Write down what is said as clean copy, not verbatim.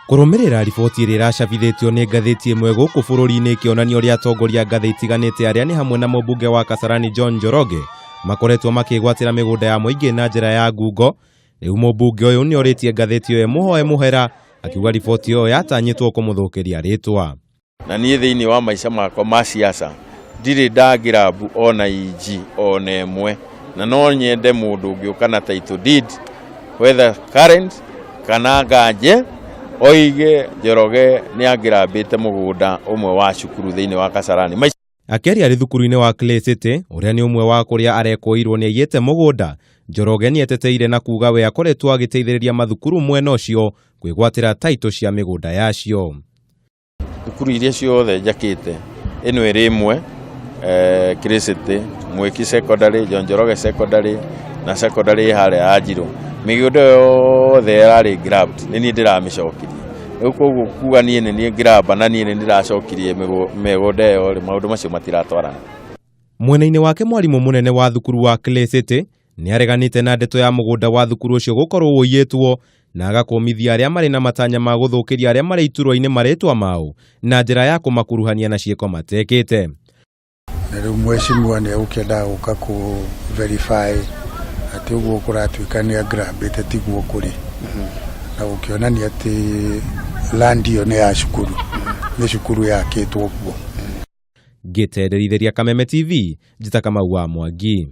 Kũrũmĩrĩra riboti ĩrĩa ĩracabithĩtio nĩ ngathĩti ĩmwe gũkũ bũrũri-inĩ ĩkĩonania ũrĩa atongoria a ngathĩ itiganĩte arĩa nĩ hamwe na mũmbunge wa Kasarani John Njoroge makoretwo makĩgwatĩra mĩgũnda ya mũingĩ na njĩra ya ngungo. Rĩu mũmbunge ũyũ nĩ orĩtie ngathĩti ĩyo ĩmũhoe mũhera akiuga riboti ĩyo yatanyĩtwo kũmũthũkĩria rĩtwa. Na niĩ thĩinĩ wa maica makwa ma siasa ndirĩ ndangĩrambu ona inji ona ĩmwe, na no nyende mũndũ ũngĩũka na title deed, whether current kana nganje, oige Njoroge nĩ angĩrambĩte mũgũnda ũmwe wa cukuru thĩinĩ wa Kasarani. Akĩaria arĩ thukuru-inĩ wa Clay City, ũrĩa nĩ ũmwe wa kũrĩa arekũĩirwo nĩ aiyĩte mũgũnda, Njoroge nĩ eteteire na kuga we akoretwo agĩteithĩrĩria mathukuru mwena ũcio kwĩgwatĩra taitũ cia mĩgũnda yacio. Thukuru iria ciothe njakĩte, ĩno ĩrĩ ĩmwe, Clay City, Mwiki Secondary, John Njoroge Secondary na secondary ĩ harĩa ya Njirũ. Mĩgũnda ĩyo yothe ĩrarĩ grabbed, nĩ niĩ ndĩramĩcokirie. Rĩu koguo kuga niĩ nĩ niĩ grabber na niĩ nĩ ndĩracokirie mĩgũnda ĩyo rĩ, maũndũ macio matiratwarana. Mwena-inĩ wake mwarimũ mũnene wa thukuru wa Clay City nĩ areganĩte na ndeto ya mũgũnda wa thukuru ũcio gũkorwo ũiyĩtwo na agakũmithia arĩa marĩ na matanya ma gũthũkĩria arĩa marĩ iturwa-inĩ marĩtwa mao na njĩra ya kũmakuruhania na ciĩko matekĩte. Na rĩu mheshimiwa nĩ egũkĩendaga gũka kũ verify atĩ ũguo kũratuĩka nĩ agrabĩte tiguo kũrĩ, na gũkĩonania atĩ land ĩyo nĩ ya cukuru, nĩ cukuru yakĩtwo kuo. Ngĩtenderithĩria Kameme TV, njĩta Kamau wa Mwangi.